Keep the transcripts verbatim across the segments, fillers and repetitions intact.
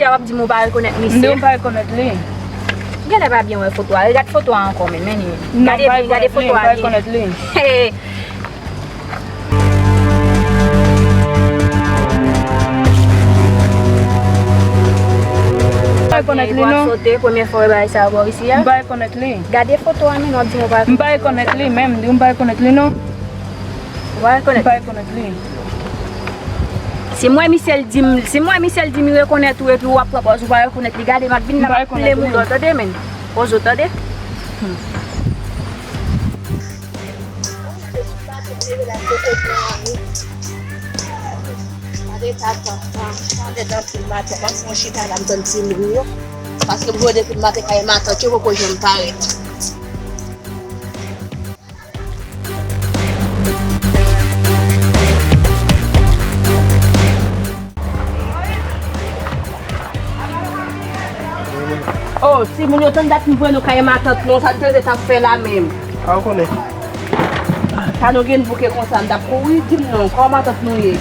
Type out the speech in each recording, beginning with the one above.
W ap di m ou pa rekonèt misye? M di w m pa rekonèt li. Genlè pa byen wè foto a. Regade foto a ankò menm, men li. Non, m pa rekonèt li, m pa rekonèt li. Hey! M pa rekonèt li, non. Sote, premye fwa w wè bagay sa yo bò isi a? M pa rekonèt li. Gade foto a, men w ap di m ou pa rekonèt. M pa rekonèt li, menm, m di w m pa rekonèt li, non. Ou pa rekonèt? M pa rekonèt li. Si m wè misye l di m, si m wè misye l di m li rekonèt ou epi w ap pran pòz ou pa rekonèt li, gade m ap vin la m ap plem ou dò, tande men. Poze w, tande. Hmm. Paske m jwe depi maten kay matant yo poko janm parèt. Oh, timoun yo, tann dat m voye nou kay matant nou, sa n te t ap fè la menm? A, ou konnen. Sa nou gen bouke konsa, n t ap kouri, di m non, kòman matant nou ye?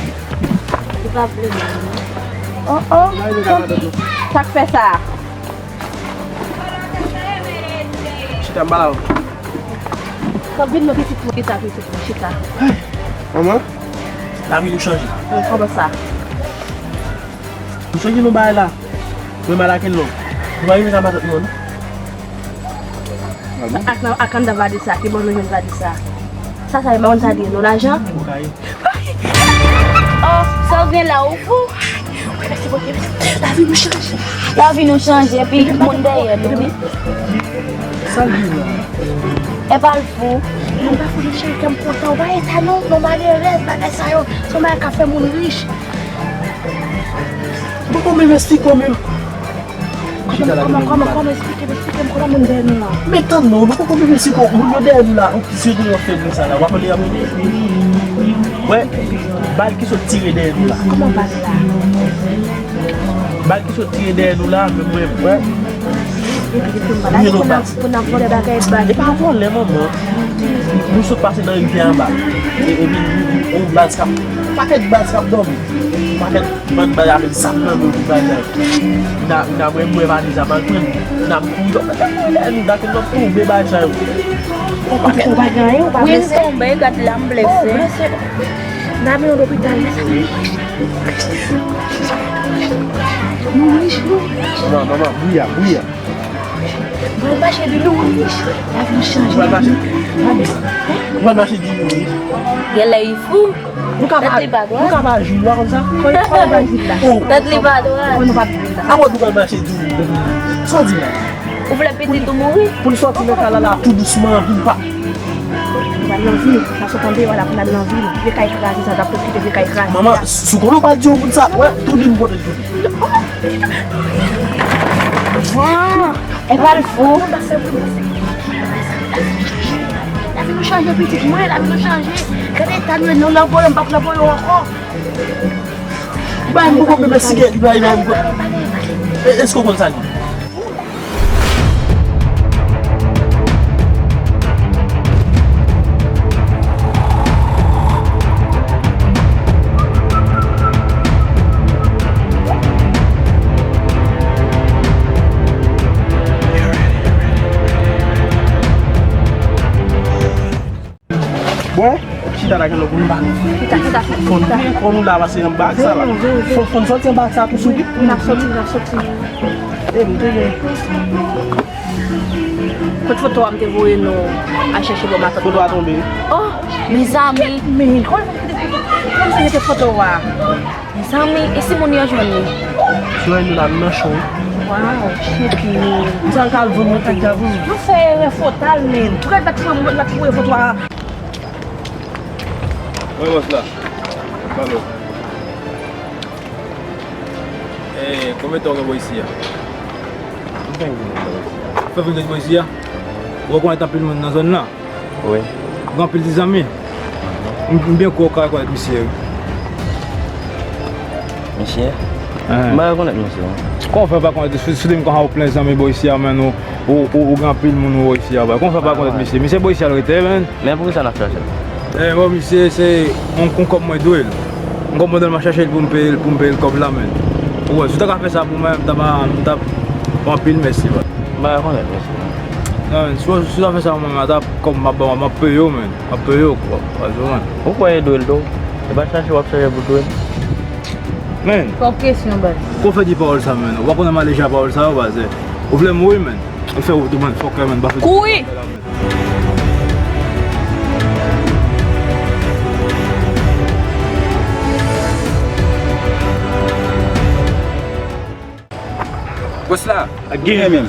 Li pa vle non. Oh, oh. Sa k fè sa? Chita, m pa la w. Kòm vin non pitit mwen, chita, pitit mwen, chita. Manman, lavi nou chanje. Kòman sa? Nou chanje nou bagay la. Mwen mal ak nou. Nou pa rive nan matant nou, non? Ak, ak anndan valiz sa, ki bò nou jwenn valiz sa? Sa, sa, e mwen sa di, nou lajan? Oh, sa w gen la, ou fou? Wi, mèsi Bondye, mèsi. Lavi nou chanje. Lavi nou chanje, epi moun dèyè nou, wi. Sa l gen la? E pa l fou. Nou pa fou, nou cheri, kè m kontan. Ou pa wè sa non, nou malerèz, bagay sa yo, se yon bagay k ap fè moun rich. Mwen poko menm esplike w menm. Kòman, kòman, kòman, kòman, esplike m, esplike m, kòman moun dèyè nou la? Men tann non, nou poko menm esplike w, moun yo dèyè nou la, ou ki sou yo fè moun sa la, w ap tande y ap wè, bal ki sot tire dèyè nou la. Kòman bal la? Bal ki sot tire dèyè nou la, men mwen, wè. Epi depi m pa la, pou n ap, pou n ap vòlè bagay bal. E pa vòlè, manman. Nou sot pase nan rivyè anba. E, epi, yon baz k ap, pakèt baz k ap dòmi. Pakèt bann baz avèk zam nan men yo pou bagay. N a, n a mwen, mwen valiz la, m al pran. N ap kouri, yo mete kouri dèyè nou, dakè n ap tonbe bagay sa yo. Ou pa gen anyen, ou pa blese? Wi, m tonbe, gad la, m blese. Oh, blese. N a mennen w lopital, mezanmi. Nou rich, nou rich. Manman, manman, bouya, bouya. Mwen mache di nou rich. Lavi nou chanje. Mwen mache. Mwen mache di nou rich. Genlè li fou. Nou ka pa, nou ka pa jwi, nou pa konn sa? Kòman, kòman nou pa jwi la? Oh. Tèt li pa dwat. Kòman nou pa jwi la? Avan nou pral mache di nou rich. Sa w di la? Ou vle pitit ou mouri? Pou l sòti nan kay la, la, tou dousman, pou l pa. Nou pral nan vil, n ap sot andeyò la pou n al nan vil. Vye kay kraze sa, n ap tout kite vye kay kraze sa. Manman, si w konnen w pa di yon moun sa, wè, tou di m kote l tou. Ah, e pa l fou. Lavi nou chanje pitit mwen, lavi nou chanje. Gade eta nou ye, nou nan voye, m p ap nan voye ankò. Ibrahim poko bebe sigarèt, Ibrahim, Ibrahim. E, èske w konn sa l ye? Bwè, chita la, gen lòt moun pa. Chita, chita, chita. Fò n touye kò nou la, pase anba ak sa la. Fò, fò n sòti anba ak sa tou sou wi. N ap sòti, n ap sòti. E, m te gen. Kot foto a m te voye nou al chèche bò matant? Foto a tonbe. Oh, mezanmi. Men, kòman se mete foto a? Mezanmi, e si moun yo jwenn li? Si yo jwenn nou la, nou nan cho wi. Waw, chèche nou. Sa l ka al vann nou tout. Nou fè erè fatal, men. Tou gad, bat pou mwen, bat pou mwen foto a. Mwen bòs la. Palo. Eh, konbyen tan w gen bò isi a? M fè vin bò isi a. Fè vin bò isi a? Ou rekonèt anpil moun nan zòn nan? Wi. Ou gen anpil ti zanmi? M, m byen kwè ou ka rekonèt misye wi. Misye? Enhen. M pa rekonèt misye non. Kòman w fè pa konèt? Sou, sou di m konsa ou plen zanmi bò isi a, men ou, ou, ou, ou gen anpil moun ou wè isi a, bò. Kòman w fè pa konèt misye? Misye bò isi a l rete, men. Men poukisa n ap chache l? Eh, bon, misye, se yon, yon kòb mwen dwe l. M konprann m al chache l pou m peye l, pou m peye l kòb la, men. Ou wè, si w ta ka fè sa pou mwen, m t ap, m t ap anpil mèsi, bro. M pa konnen mèsi. Non, men, si w, si w ta fè sa pou mwen, m t ap, kòm m ap, m ap peye w, men. M ap peye w, bro. Ou kwè e dwe l tou? E pa chache w ap chache pou dwe l. Men. Fòk kesyon, baz. Kò fè di pawòl sa, men. Ou pa konnen m alèji a pawòl sa yo, baz. Ou vle mouri, men. Ou fè ou tou, men. Fòk, men. Pa fè. Kouri! Bòs la, ak gen menm.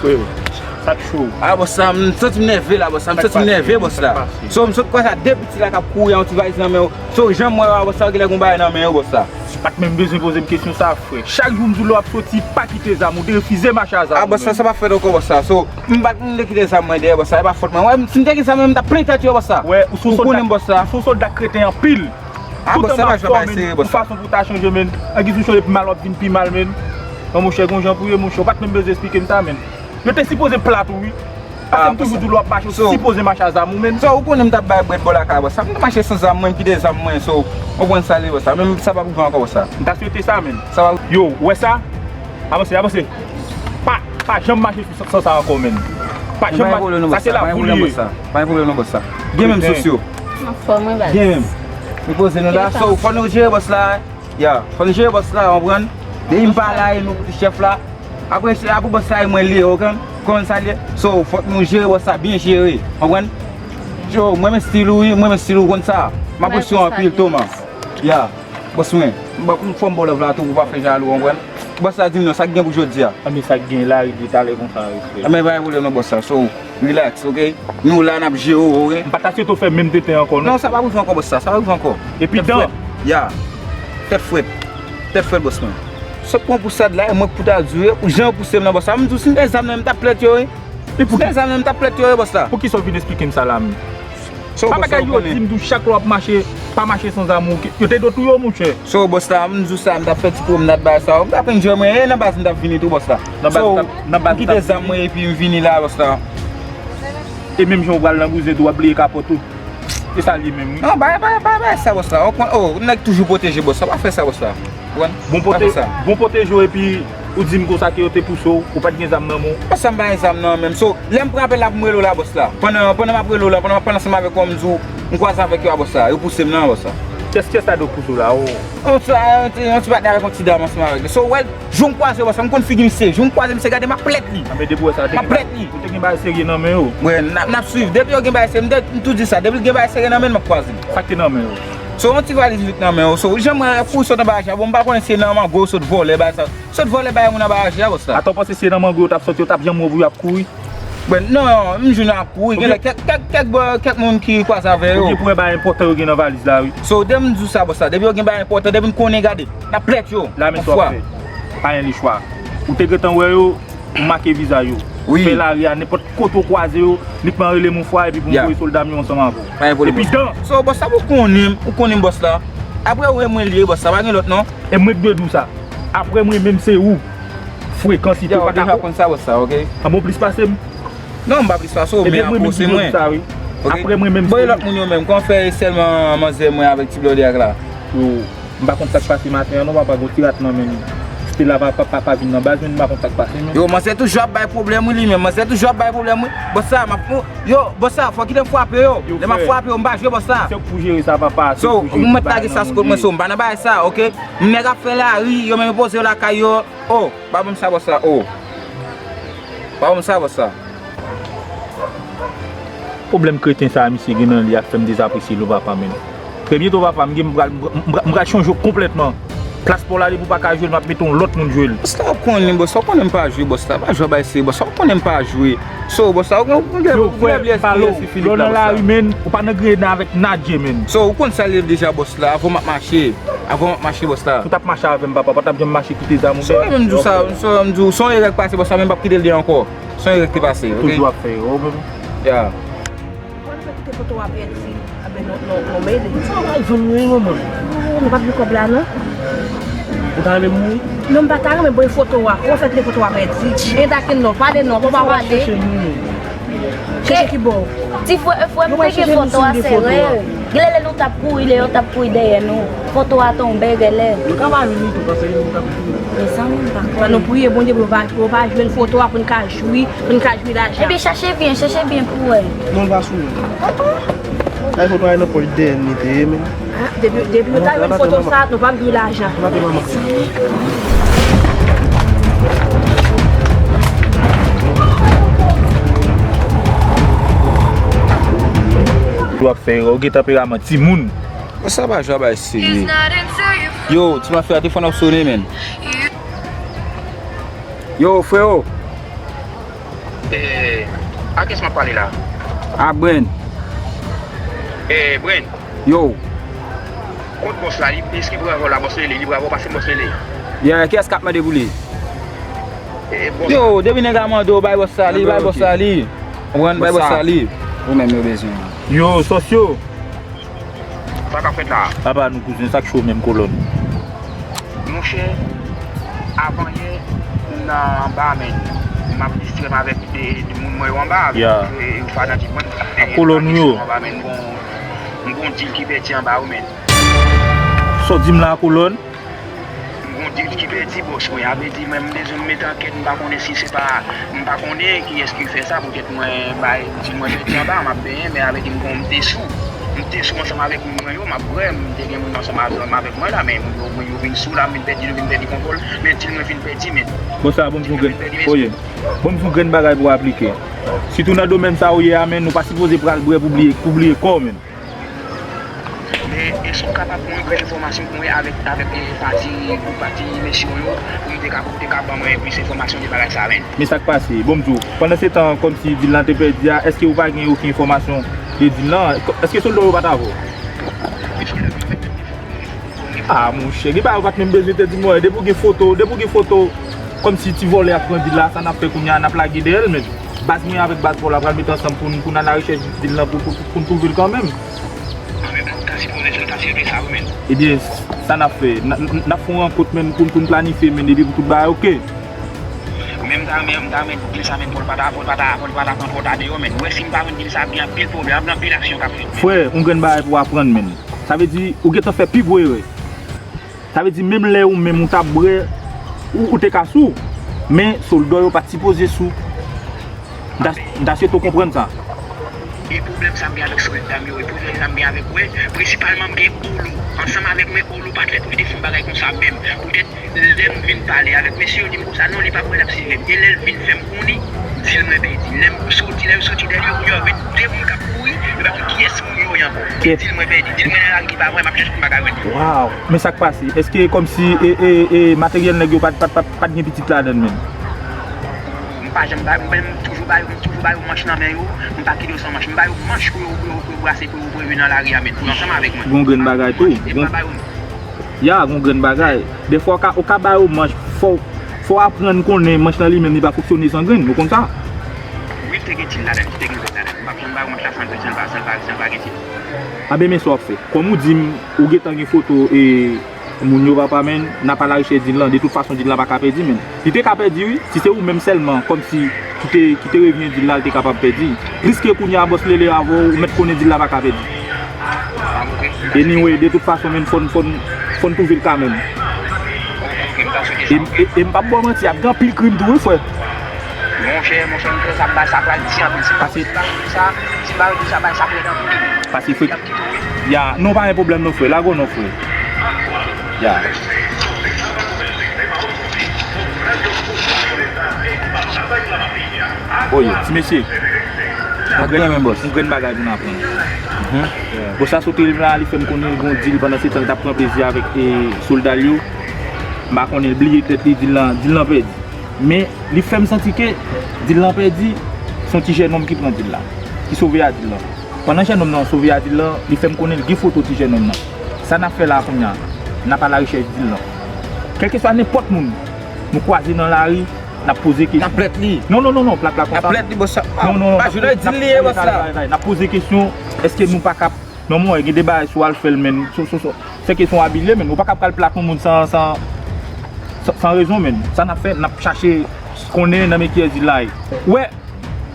Sa k cho. A, bòs la, m santi m nève la, bòs la. M santi m nève, bòs la. So, m sot kwaze a de piti la k ap kouri a yon ti valiz nan men yo. So, jan m wè yo a, bòs la, yo genlè gon bagay nan men yo, bòs la. Ou pa t menm bezwen poze m kesyon sa, frè. Chak jou m di w lè w ap soti, pa kite zam ou, derefize mache a zam ou. A, bòs la, sa p ap fèt ankò, bòs la. So, m pa t vle kite zam mwen dèyè, bòs la. E pa fòt mwen. Wè, si m te gen zam mwen, m t ap plen tèt yo, bòs la. Wè, ou se yon sòlda, ou se yon sòlda kreten anpil. A, bòs, sa pa jan bagay serye, bòs. Yon fason pou w ta chanje, men. An ki sou chanje pi mal, w ap vin pi mal, men. An, monchè, gon jan pou ye, monchè. Ou pa t menm bezwen esplike m sa, men. Yo te sipoze plat ou, wi. Paske m toujou di w lè w ap mache, ou sipoze mache a zam ou, men. So, ou konnen m t ap bay brèd bò lakay, bòs. Sa m te mache san zam mwen, m kite zam mwen, so, ou konprann sa l ye, bòs. Men sa p ap rive ankò, bòs. M ta swete sa, men. Sa p ap. Yo, ou wè sa? Avanse, avanse. Pa, pa janm mache sou san sa ankò, men. Pa janm mache. Sa se la pou li ye. Pa gen pwoblèm non, bòs la. Gen menm sou yo. Anfòm, wi, baz. Gen menm. Nou poze nou la. So, fò nou jere bòs la. Ya, fò nou jere bòs la, w konprann? Depi m pa la, e nou ki chèf la. Apre, se apre bòs la, e mwen li ye, w konprann? Konn sa l ye? So, fòk nou jere bòs la, byen jere, w konprann? Yo, mwen renmen stil ou, wi, mwen renmen stil ou, w konn sa. M apresye w anpil, Thomas. Ya. Bòs mwen, m fò m ba w love la tou pou w pa fè jalou, w konprann? Bòs la di m non, sa k gen pou jodi a? Anben sa k gen la, rete talè konsa, respè. Anben pa gen pwoblèm non, bòs la. So, relax, oke? Nou la, n ap jere w, oke? M pa ta swete w fè menm tenten ankò, non. Non, sa p ap rive ankò, bòs la, sa p ap rive ankò. Epi dan. Ya. Tèt frèt. Tèt frèt, bòs mwen. Sa pran pou sa la, e mwen k pou ta di w, jan w pouse m nan, bòs la. M di w, si m te zam nan, m t ap plèt yo, wi. Si m te zam nan, m t ap plèt yo, wi, bòs la. Poukisa w vin esplike m sa la menm? Pa bagay yo di m tou chak lè w ap mache, pa mache san zam ou. Yo te dwe touye w, monchè. So, bòs la, m di w sa, m t ap fè ti pwomnad bagay sa yo. M t ap enjoy mwen, e nan baz m t ap vini tou, bòs la. So, m kite zam mwen epi m vini la, bòs la. E menm jan w pral nan bouzen tou, w ap bliye kapòt ou. E sa l ye menm, wi. Non, bay, bay, bay, bay sa, bòs la. O, nèg toujou pwoteje, bòs la. Pa fè sa, bòs la. Bon, pwoteje w epi ou di m konsa ke yo te pouse w, ou pa t gen zam nan men w. Bòs la, m pa gen zam nan men m. So, lè m pran apèl la pou m rele w la, bòs la. Pandan, pandan m ap rele w la, pandan m ap pale ansanm avèk ou, m di w, m kwaze avèk yo a, bòs la. Yo pouse m nan, bòs la. Kiyès, kiyès sa dwe pouse w la, o? Yon ti, yon ti, yon ti patnè avèk yon ti dam ansanm avèk li. So, w wè l, jou m kwaze, bòs la, m konn figi misye. Jou m kwaze misye, gade, m ap plèt li. Anben, depi w wè sa, w te gen bagay serye nan men yo. Wi, n ap, n ap swiv. Depi yo gen bagay serye, m te, m tou di sa. Depi l gen bagay serye nan men l, m ap kwaze l. Sa k te nan men yo? So, yon ti valiz li t nan men yo. So, jan mwen kouri sot anba ajan, bon, m pa konnen si se nan mango yo sot vòlè, bagay sa. Sot vòlè bagay moun anba ajan, bòs la. Atò, w panse si se nan mango yo t ap sòti, yo t ap janm wè w pou y ap kouri? Bon, non, m jwenn yo ap kouri. Genlè kèk, kèk, kèk, kèk moun ki kwaze avè yo. Ou gen pou wè bagay enpòtan yo gen nan valiz la, wi. So, depi m di w sa, bòs la, depi yo gen bagay enpòtan, depi m konnen, gade, n ap plèt yo. La, men sa w ap fè. Pa gen lechwa. Ou te gentan wè yo, ou make vizaj yo. Wi. Fè lari a, nenpòt kote w kwaze yo, nikman rele m yon fwa epi pou m voye sòlda m yo ansanm avè w. Pa gen pwoblèm, bòs. Epi dan. So, bòs la, ou konnen m, ou konnen m, bòs la. Apre ou e mwen li ye, bòs la, pa gen lòt non. E mwen k dwe di w sa. Apre mwen menm se ou. Frekan, si te pa ka konn sa, bòs la, oke? Anben w plis pase m. Non, m pa plis pase w, men an pwose mwen. Oke? Apre mwen menm se ou. Bon, e lòt moun yo menm, kòman fè e sèlman manzè mwen avèk ti blòdè ak la? Yo. M pa konn sa k pase maten an non, papa, gon ti rat nan men m. Stella pa, pa, pa, pa vin nan baz, men m pa konn sa k pase, men. Yo, manzè toujou ap bay pwoblèm, wi, li menm. Manzè toujou ap bay pwoblèm, wi. Bòs la, m ap, yo, bòs la, fò kite m frape yo. Lè m ap frape yo, m pa jwe, bòs la. Se ou k pou jere sa, papa. So, ou mèt lage sa sou kont mwen, so, m pa nan bagay sa, oke? M nèg ap fè lari, yo menm yo poze yo lakay yo. O, pa ban m sa, bòs la, o. Pa ban m sa, bòs la. Pwoblèm kreten sa a misye gen nan li a k fè m dezapresye l, o papa, men. Trè byento, papa, m gen, m pral, m pral, m pral chanje w konplètman. Plas pa w la, depi w pa ka jwe l, m ap mete yon lòt moun jwe l. Bòs la, w konnen, bòs la, w konnen m pa jwe, bòs la. Pa jwe bay serye, bòs la, w konnen m pa jwe. So, bòs la, w gen, w gen, w gen blese, blese Filip la, bòs la. Lè w nan lari, men, ou pa nan griyen avèk nadye, men. So, ou konn sa l ye deja, bòs la, avan m ap mache. Avan m ap mache, bòs la. Si w t ap mache avè m, papa, w pa t ap janm mache kite zam ou. So, men m di w sa, so, m di w, se yon erè k pase, bòs la, men m p ap kite l de ankò. Se yon erè k te pase, oke? Toujou ap fè erè, w menm. Ya. Ou konn fè kite foto a pèdi, anben non, non, non, men li. Sa w al jwenn mwen, manman? Non, nou p ap jwenn kòb la, non. Ou ta renmen mouri? Non, m pa ta renmen, bon, e foto a. Ou konn fè kite foto a pèdi. E dakin non, pale non, papa pale. Sa w al chèche mouri? Chèche ki bò? Ti frè, frè m te gen foto a, se rèv. Genlè lè nou t ap kouri, lè yo t ap kouri dèyè nou, foto a tonbe genlè. Yo ka pa vin li tou, paske nou t ap kouri. Mezanmi, m pa konnen. Fò nou priye Bondye pou yo pa, pou yo pa jwenn foto a, pou n ka jwi, pou n ka jwi lajan. Ebyen, chache byen, chache byen pou wè. Non, l pa sou mwen. Ay, foto a nan pòch dèyè n li te ye, men. Ah, depi, depi nou ta jwenn foto sa, nou p ap jwi lajan. W ap fè erè, ou gen tanperaman timoun. Sa pa jan bay serye. Yo, ti mafya, telefòn ap sone, men. Yo, freo. Eh, a kiyès m ap pale la? A Bren. Eh, Bren. Yo. Kot bòs la? Li, èske bravo la, bòs Lele, li bravo, pase bòs Lele. Ya, kiyès k ap mande pou li? Eh, bòs. Yo, depi nèg la mande w, bay bòs la li, bay bòs la li. Ou konprann, bay bòs la li. Ou menm yo bezwen. Yo, sòsyo. Sa k ap fèt la? Apa nou kouzen, sa k cho menm kolòn? Monchè, avanyè, m nan anba, men m ap distrè m avèk de, de moun mwen yo anba, avèk, e, e, fanatik mwen. Ak kolòn ou yo. Anba, men m gon, m gon dil ki pèdi anba yo, men. Sa w di m la, kolòn? M gon dil ki pèdi, bòs mwen. A vle di, mwen, m bezwen m mete ankèt, m pa konnen si se pa, m pa konnen kiyès ki fè sa, poutèt mwen bay dil mwen pèdi anba, m ap benyen, men a vle di, m gon, m te sou. M te sou ansanm avèk moun mwen yo, m ap bwè, m te gen moun ansanm avè-, avèk mwen la, men moun yo, moun yo vin sou la, m vin pèdi, nou vin pèdi kontwòl, men dil mwen vin pèdi, men. Bon, sa, bon, m di w grenn, oye, bon, m di w grenn bagay pou w aplike. Sitou nan domèn sa ou ye a, men, ou pa sipoze pral bwè pou bliye, pou bliye kò w, men. Men, èske w kapab pran yon grenn enfòmasyon pou mwen avèk, avèk, eh, pati, gwoup pati mesye w yo, pou m te ka, pou w te ka ban mwen plis enfòmasyon de bagay sa, men? Men sa k pase? Bon, m di w, pandan se tan, kòmsi dil lan te pèdi a, èske ou pa gen okenn enfòmasyon de dil lan? Èske sòlda w yo pa t avè w? Ah, monchè, gen bagay ou pa t menm bezwen te di m, wè, depi w gen foto, depi w gen foto, kòmsi ti vòlè a pran dil la, sa n ap fè kounye a, n ap lage dèyè l, men baz mwen avèk baz pa w la pral mete ansanm pou n, pou n al nan rechèch dil lan pou, pou, pou n twouve l kanmenm. Ebyen, sa n ap fè? N, n, n ap fè yon rankont menm pou, pou n planifye menm epi pou tout bagay oke. Men m ta renmen, m ta renmen dil sa menm pou l pa ta, pou l pa ta, pou l pa ta pran twò ta deyò menm. Ou wè si m pa jwenn dil sa ap gen anpil pwoblèm, ap gen anpil aksyon k ap fèt. Frè, yon grenn bagay pou w aprann menm. Sa vle di ou gentan fè pi gwo erè. Sa vle di menm lè ou menm ou t ap bwè, ou, ou te ka sou. Men sòlda w yo pa t sipoze sou. M ta, m ta swete w konprann sa. E pwoblèm sa m gen avèk sòlda m yo, e pwoblèm sa m gen avèk, wè, prensipalman m gen Olo. Ansanm avèk mwen, Olo pa t fèt pou li te fè yon bagay konsa menm. Poutèt lè m vin pale avèk mesye yo, li di m konsa, non, li pa kwè l ap siveye m. E lè l vin fè m konnen, dil mwen pèdi. Lè m soti, lè yo soti dèyè yo, yo ret de moun k ap kouri, yo pa konn kiyès moun yo ye ankò. Dil mwen pèdi. Dil mwen nan lari ki pa mwen, m ap chèche l, m pa ka jwenn li. Waw! Men sa k pase? Èske kòmsi, e, e, e, materyèl nèg yo pa t, pa t, pa t, pa t gen pitit ladan l menm? M pa janm ba, m, m toujou ba yo, m toujou ba yo manch nan men yo, m pa kite yo san manch. M ba yo manch pou yo, pou yo, pou yo brase, pou yo, pou yo vin nan lari a, men pou yo ansanm avèk mwen. Gon grenn bagay tou. E m pa ba yo. Ya, gon grenn bagay. Defwa ou ka, ou ka ba yo manch, fò, fò w aprann konnen manch lan li menm li pa fonksyone san grenn, ou konn sa? Wi, te gen dil ladan, te gen dil ladan. M p ap janm ba yo manch la san grenn, san l pa, san l pa, san l pa gen dil. Anben, men sa w ap fè. Kòm ou di m, ou gentan gen foto e moun yo papa, men n ap al arechèch dil lan. De tout fason, dil lan pa ka pèdi, men. Li te ka pèdi, wi, si se ou menm sèlman, kòmsi, ki te, ki te revyen dil la, li te kapab pèdi. Pliske kounye a, bòs Lele avè w, ou mèt konnen dil la pa ka pèdi. Anyway, de tout fason, men, fò n, fò n, fò n twouve l kanmenm. E, e, e m p ap ba w manti, ap gen anpil krim tou, wi, frè. Monchè, monchè, monchè, sa bay, sa pral di anpil. Si pa, si pa, si pa, sa bay, sa pral anpil. Pase frè. Ya, non, pa gen pwoblèm non, frè. Lage w non, frè. Ya. Oye, ti mesye. Yon grenn, yon grenn bagay pou n aprann. Bon, sa sot rive m la, li fè m konnen l gon dil pandan se tan l t ap pran plezi avèk, e, sòlda l yo. M pa konnen l bliye tèt li, dil lan, dil lan pèdi. Men, li fè m santi ke dil lan pèdi, se yon ti jènòm ki pran dil la, ki sove a dil lan. Pandan jènòm nan sove a dil lan, li fè m konnen l gen foto ti jènòm nan. Sa n ap fè la a kounye a? N ap al arechèch dil lan. Kèlkeswa nenpòt moun nou kwaze nan lari, n ap poze kesyon. N ap plent li. Non, non, non, non, plat la konsa. N ap plent li, bòs la. Non, non, non, pa jwe nan dil li ye, bòs la. N ap poze kesyon, èske nou pa ka Non, mwen, gen de bagay si w al fè l, men, so, so, so, se kesyon abilye, men, ou pa ka pral plak yon moun san, san, san, san rezon, men. Sa n ap fè, n ap chache konnen nan men kiyès dil la ye. Ou wè,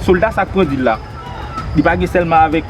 sòlda sa k pran dil la, li pa gen sèlman avèk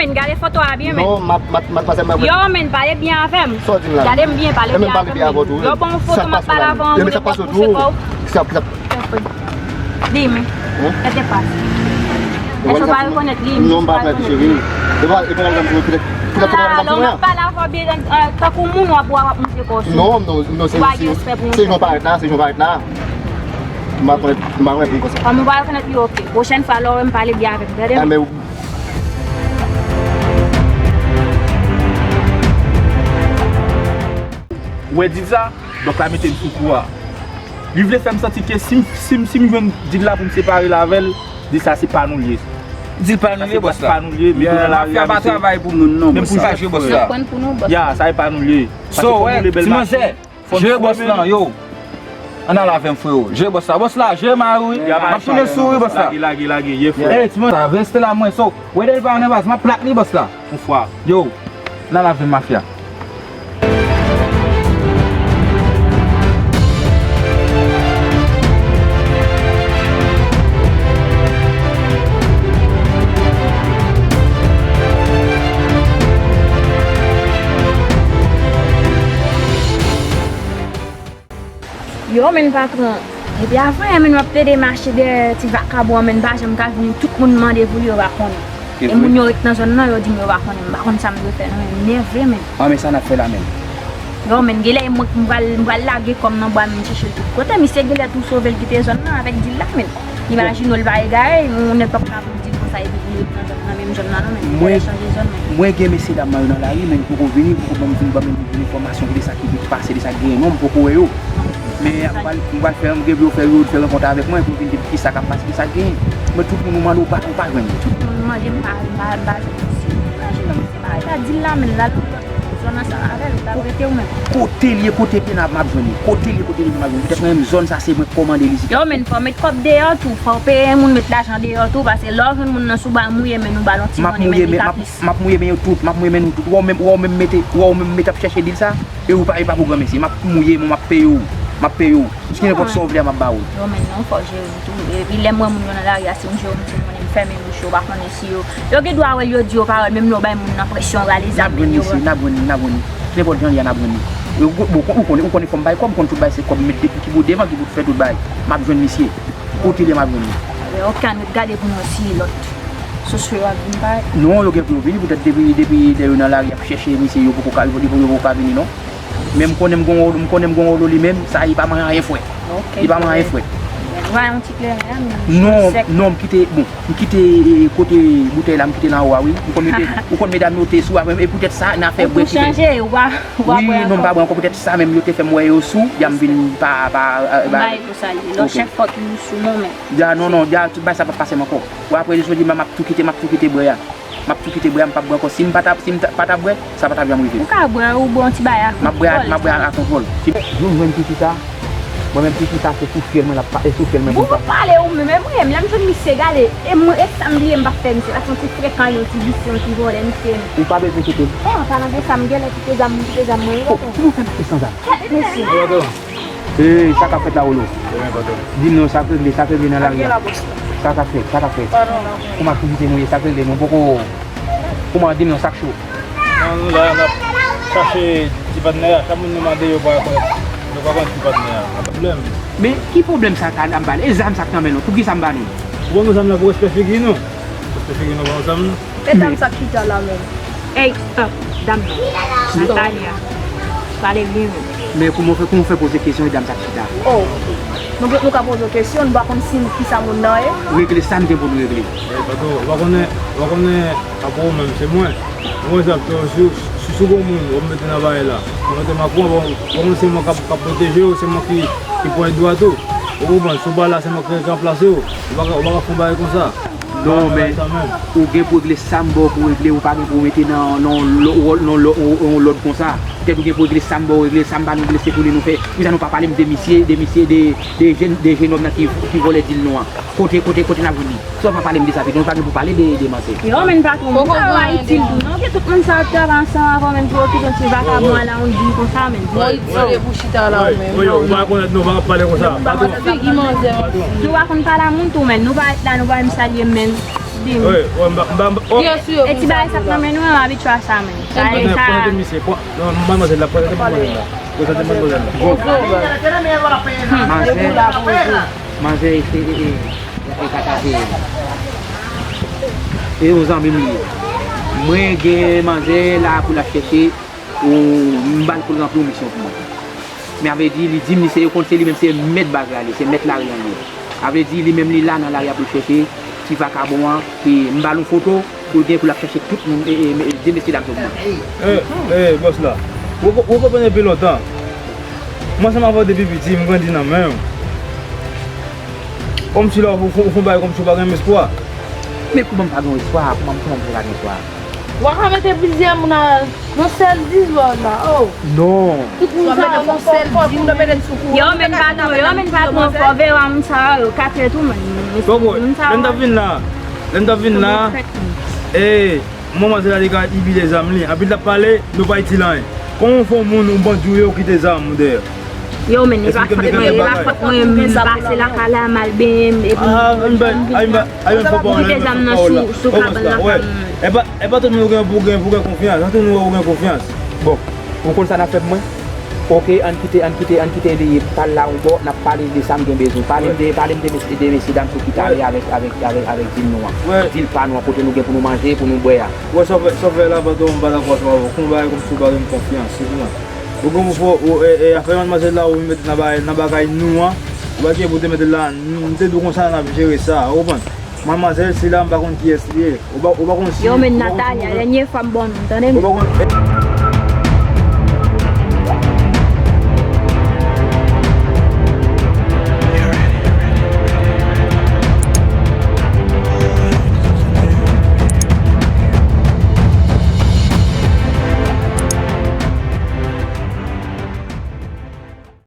men, gade foto a byen, men. Non, m ap, m ap, m ap pase m ap Yo, men, pale byen avè m. Sa w di m la? Gade m byen, pale byen avè m, men. Lè w ban yon foto, m ap pale avè w tou. Lè w ban yon foto, m ap pouse kò w. Ki sa, ki sa, ki sa, Di m. Kè te pase. Èske w pa rekonèt li? Non, m pa rekonèt li, cheri. E pa, e pa nan granm sou, petèt, petèt se pa nan granm sou, non. Lè w ap pale avè w byen, tankou moun, w ap, w ap montre kò w sou. Non, non, non, se, se, se jan w parèt la, se jan w parèt la. M pa rekonèt, m pa rekonèt moun konsa. Kòm ou pa rekonèt li, oke. Pwochèn fwa, lè w wè m, pale byen avè m, tande? Ah, men Ou wè Diza? Donk la mete m sou kou a. Li vle fè m santi ke si m, si m, si m jwenn dil la pou m separe l avè l, dil sa se pa nou l ye. Dil pa nou l ye, bòs la. Pa nou l ye, men nou nan lari a, mafya pa travay pou moun non, bòs la. Menm pou jwèt frè. Pran pou nou, bòs la. Ya, sa e pa nou l ye. So, wè, ti manzè, jere bòs la, yo. Ann al avè m, freo. Jere bòs la. Bòs la, jere m a wi. M ap tounen sou wi, bòs la. Lage, lage, lage, ye frè. Ey, ti manzè, reste la mwen, so. Wè dèyè l pa ann baz, m ap plat li, bòs la. Yon fwa. Yo, n al avè m, mafya. Yo, men patwon, depi avan yè, men w ap plede mache dèyè ti vakabon an, men pa janm ka vini, tout moun mande pou li, yo pa konnen. E moun yo ret nan zòn nan, yo di m yo pa konnen, m pa konn sa m dwe fè non, men m nève, men. Ah, men sa n ap fè la, men. Yo, men, genlè e mwen k m pral, m pral lage kò m nan bwa, men m chèche l tout kote. Misye genlè tou sove l kite zòn nan avèk dil la, men. Imajine w, l pa egare, yon nèg p ap ka pou l di l konsa epi pou l ret nan zòn nan, menm zòn nan, non, men. Mwen, mwen gen mesye dam mwen yo nan lari, men yo poko vini, yo poko ban m vin, ban m vin enfòmasyon de sa ki pase, de sa k genyen, non, m poko wè yo. Men m pral, m pral fè, m gen pou yo fè, yo fè rankont avèk mwen, pou yo vin di m kisa k ap pase, kisa k genyen. Men tout moun ou mande, ou pa, ou pa jwenn yo. Tout moun mande, m pa, m pa, m pa jwenn misye. Imajine w, misye pa rete a dil la, men l al nan lòt zòn ansanm avè l, l ap rete ou menm. Kote l ye, kote l ye, m ap jwenn li. Kote l ye, kote l ye, m ap jwenn li. Poutèt mwen menm, zòn sa, se mwen k kòmande li. Yo, men fò w met kòb deyò tou, fò w peye moun met lajan deyò tou, paske lè w jwenn moun nan sou bal mouye men nou ba l yon ti monnen, men li ka plis. M ap mouye men yo tout, m ap mouye men nou tout. Wè w menm, wè w menm mete, wè w menm mete ap chèche dil sa, e ou pa, e pa pou granmesi. M ap mouye men w, m ap peye w, m ap peye w. Jis nenpòt sa w vle a, m ap ba ou. Yo, men non, fò w jere m tou. Epi lè m wè moun yo nan lari a, si m jere yon ti monnen, m fèmen bouch yo, w pa konnen si yo, yo gen dwa wè l, yo di yo pawòl, menm lè w bay moun nan presyon, rale zam, men yo. N ap jwenn misye, n ap jwenn li, n ap jwenn li. Nenpòt jan l ye a, n ap jwenn li. Yo, bon, ou konnen, ou konnen fò m bay kòb, m konn tout bagay se kòb, m met depi ki bout devan, ki bout fè tout bagay. M ap jwenn misye. Kote l ye, m ap jwenn li. Okenn, ret gade pou nou si lòt sosyo yo ap vin parèt. Non, yo gen pou yo vini, poutèt depi, depi lè yo nan lari ap chèche misye, yo poko ka, yo poko ka vini, non. Men m konnen m gon wòl, m konnen m gon wòl li menm, sa li pa manyen anyen frè. Li pa manyen anyen frè. Li ba yon ti kleren, men. Non, non, m kite, bon, m kite, e, kote boutèy la, m kite l anwo a, wi. M konn mete, ou konn medam yo te sou avè m, e poutèt sa, n a fè bwè ki fè. Ou tou chanje, ou pa, ou pa bwè ankò. Wi, non, m pa bwè ankò, poutèt sa menm, yo te fè m wè yo sou, y a m vin pa, pa, e, ba. Bay pou sa li. Lò chèf fòk nou sou non, men. Ya, non, non, ya, tout bagay sa p ap pase m ankò. Bon, apre jodi m ap tou kite, m ap tou kite bwè a. M ap tou kite bwè a, m p ap bwè ankò. Si m pa t ap, si m ta, pa t ap bwè, sa pa t ap janm rive. Ou ka bwè, ou bwè yon ti bagay a kontròl. M ap bwè a, m ap bwè a kontròl. Si nou jwenn pitit sa, mwen menm pitit sa se sou fyèl mwen l ap pa, e sou fyèl mwen pou l pa. Ou pale ou menm, e mwen menm, lè m jwenn misye gade, e mwen, e sa m bliye m pa fè misye, paske yon ti frekan, yon ti visye, yon ti vòlè misye. Ou pa bezwen kite m. Bon, an palan de sa, m genlè kite zam, m kite zam mwen, wi, patwon. Ki nou fè mache san zam? Kèt mesye. Ey, sa k ap fèt la, Wolo? Di m non, sa k regle, sa k regle nan lari a? Sa k ap fèt, sa k ap fèt? Kòman aktivite nou ye, sa k regle, nou poko. Kòman, di m non, sa k cho? Non, nou la, n ap chache ti patnè a. Chak moun nou mande, yo pa rekonèt. Yo pa konn ki patnè a. Pwoblèm. Men ki pwoblèm sa ka ap ba nou? E zam sa k nan men nou, poukisa m ba nou? Ou ban nou zam la pou respè figi nou. Respè figi nou, ban nou zam nou. E dam sa k chita la menm? Ey, stop, dam nan. Natalia. Pale byen, wi. Men kòman w fè, kòman w fè poze kesyon e dam sa k chita? Oh, nou, nou ka poze w kesyon, nou pa konn si kisa moun nan ye. Regle sa n gen pou n regle. E, patwon, ou pa konnen, ou pa konnen, apre ou menm, se mwen. Mwen, egzanp, si, si, si w gon moun, w ap mete nan bagay la. Mwen mete m ak ou, ou pa konnen se mwen k ap, k ap pwoteje w, se mwen ki, ki pran dwat ou. Ou konprann? Si w pa la, se mwen ki ranplase w. Ou pa ka, ou pa ka fè yon bagay konsa. Non, men ou gen pou regle sa m ba w pou w regle, ou pa gen pou w mete nan, nan lò-, nan lò-, yon lòd konsa. Petèt ou gen pou regle sa m ba w regle, sa m pa nou regle, se pou li nou fè. Poukisa nou pa pale m de misye, de misye, de, de jèn, de jènòm nan ki, ki vòlè dil nou an? Kote, kote, kote n ap jwenn li? Si w pa pale m de sa, petèt nou pa gen pou pale de, de manzè. Yo, men patwon, moun sa yo itil tou, non? Gen tout moun sa yo ap travay ansanm avè w, men pou yo kite yon ti vakabon ala yon di konsa, men. Yo, yo, yo, ou pa rekonèt nou, pa pale konsa. Figi manzè. Nou pa konn pale a moun tou, men nou pa ret la, nou pa menm salye m, men. Di m. Wi, wi, m pa, m pa, m pa, oh. E ti bagay sa k nan men nou an, abitye a sa, men. Sa e sa. Prezante misye, non, madmwazèl la, prezante madmwazèl la. Prezante madmwazèl la. Manzè, manzè, e, e, e, e, e, kaka, e, e yon zanmi m li ye. Mwen gen manzè la pou l ap chèche, ou, m ba l pou l ranpli yon misyon pou mwen. Men a vle di, li di m li se, yo konn se li menm se mèt baz la li, se mèt lari an li ye. A vle di, li menm li la nan lari ap chèche ti vakabon an, ki m ba l yon foto, pou l gen pou l ap chèche tout moun, e, e, e, de mesye dam yo pou mwen. E, e, bòs la, ou, ou konprann depi lontan. Mwen ansanm avè w depi piti, m grandi nan men w. Kòmsi la, ou fè, ou fè yon bagay kòmsi ou pa gen espwa. Men kouman m pa gen espwa? Kouman m fè m pa gen espwa? W a ka mete plizyè moun a yon sèl dizòd la, oh. Non. Tout moun sa yo, yon sèl dizòd. Yo, men patwon, yo, men patwon, fò veye moun sa yo, katrè tou, men. Bon, bon, lè m t ap vin la, lè m t ap vin la, eh, manmazèl la te ka itil zam li. Anpil t ap pale, nou pa itil anyen. Kòman w fè yon moun, yon bandi w ye, ou kite zam ou dèyè? Yo, men, e pa fòt mwen, e pa fòt mwen, m pase lakay la, m al benyen m, epi m kite zam nan sou, sou kabann lakay mwen. E pa, e pa tout moun ou gen pou gen, pou gen konfyans. An tout moun ou gen konfyans. Bon, ou konn sa n ap fè pou mwen? Oke, ann kite, ann kite, ann kite li pale la yon bò, n ap pale de sa m gen bezwen. Pale m de, pale m de mesye, de mesye dam sou ki t ale avèk, avèk, avèk, avèk dil nou an. Dil pa nou an, kote nou gen pou nou manje, pou nou bwè a. Wè, sa w fè, sa w fè la, patwon, m pa dakò ansanm avè w. Konn bagay kòmsi w pa gen konfyans, se pou mwen. Ou gen pou fò, ou, e, e, afè madmwazèl la, ou vin mete nan bagay, nan bagay nou an. Ou pa gen pou te mete l la, m te di w konsa n ap jere sa, ou konprann? Madmwazèl sila, m pa konn kiyès li ye. Ou pa, ou pa konn si, yo, men ou pa konn si Natalia, dènye fwa m ba w non, tande m. Ou pa konn, eh.